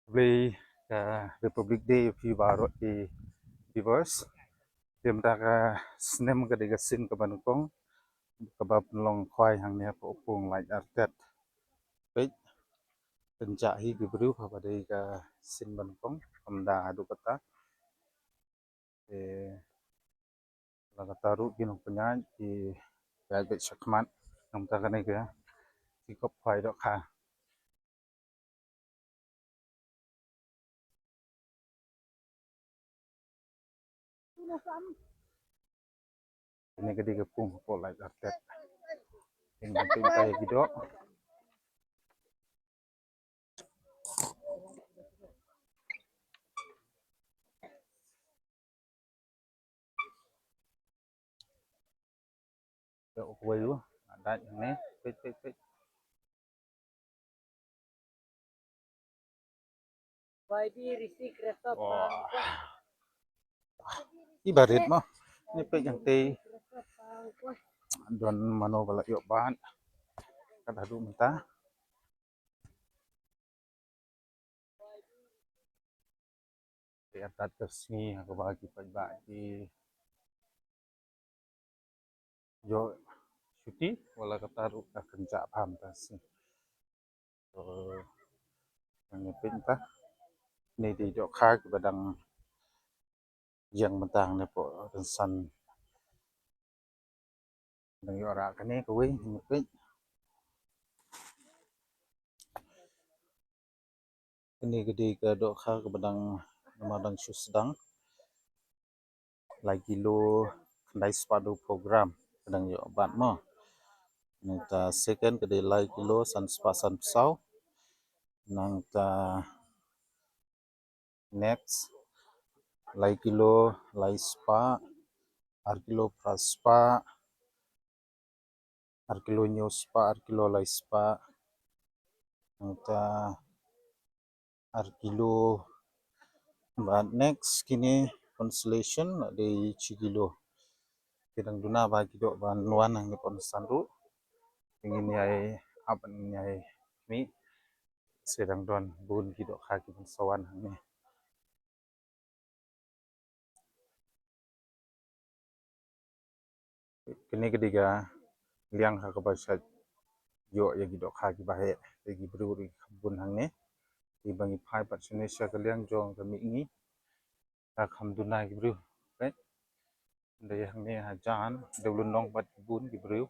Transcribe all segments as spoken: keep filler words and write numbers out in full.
Blei ka Republic Day ïa phi baroh ki viewers. Te mynta ka snem ka dei ka sien kaba nyngkong kaba pynlong khwai hangne hapoh Pung Laitartet. Peit, pynjah hi ki briew haba dei ka sien ba nyngkong, kam da haduh katta. Te la katta ruh ki nongpynïaid ki ïaid beit shakhmat. Namar kane ka ki kop khwai dohkha. Kane ka dei ka pung hapoh Laitartet. Teng teng kai ki doh. Doh uwei u, dait hangne, peit, peit, peit. Wah. Iba rit mo. Ni peit hangtei. Don mano ba la ïoh bat. Kat haduh mynta. Te artat ka sngi ha kaba ki paidbah ki ïoh shuti, wat la katta ruh ka kynjah bha mynta ka sngi. To, ngan ïa peit mynta. Kine dei dohkha kiba dang ïeng mynta hangne hapoh rynsan. Dang ïoh rah kane kawei, ngan ïa peit. Kane ka dei ka dohkha kaba dang, namar dang shu sdang. Lai kilo khyndai spah hynriewphew gram ka dang ïoh bat mo. Nangta second ka dei lai kilo san spah sanphew saw. Nangta next, lai kilo lai spah, ar kilo phra spah, ar kilo hynñiew spah, ar kilo lai spah. Nangta ar kilo. Bad next kine consolation la dei shi kilo. Ki dang duna ba ki doh ban wan hangne pon san ruh. Ngin ïai ap, ngin ïai mih. Sa dang don bun ki dohkha kiban sa wan hangne. Kane ka dei ka liang ha kaba shait ïoh ïa ki dohkha kiba heh, ïa ki briew ruh ki kham bun hangne. Te ba ngi phai pat shane sha ka liang jong ka mihngi, ka kham duna ki briew. Peit, dei hangne hajan, dei lynnong bad ki bun ki briew.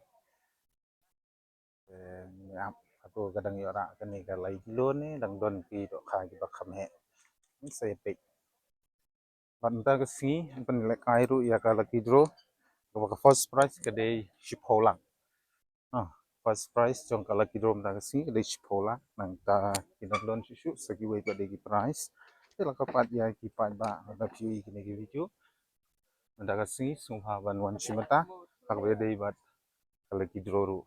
Te ngi ap, hato ka dang ïoh rah kane ka lai kilo ne dang don ki dohkha kiba kham heh. Sa ïa peit. Bad mynta ka sngi, ban lehkai ruh ïa ka lucky draw. Kaba ka first prize ka dei shiphew lak. Ah, first prize jong ka lucky draw mynta ka sngi ka dei shiphew lak. Nangta ki dang don shuh shuh sa kiwei pat de ki prize. Te la ka pat ïa ki paidbah, lada phi ïohi kine ki video. Mynta ka sngi sngewbha ban wan shim bynta ha kaba ïadei bad ka lucky draw ruh.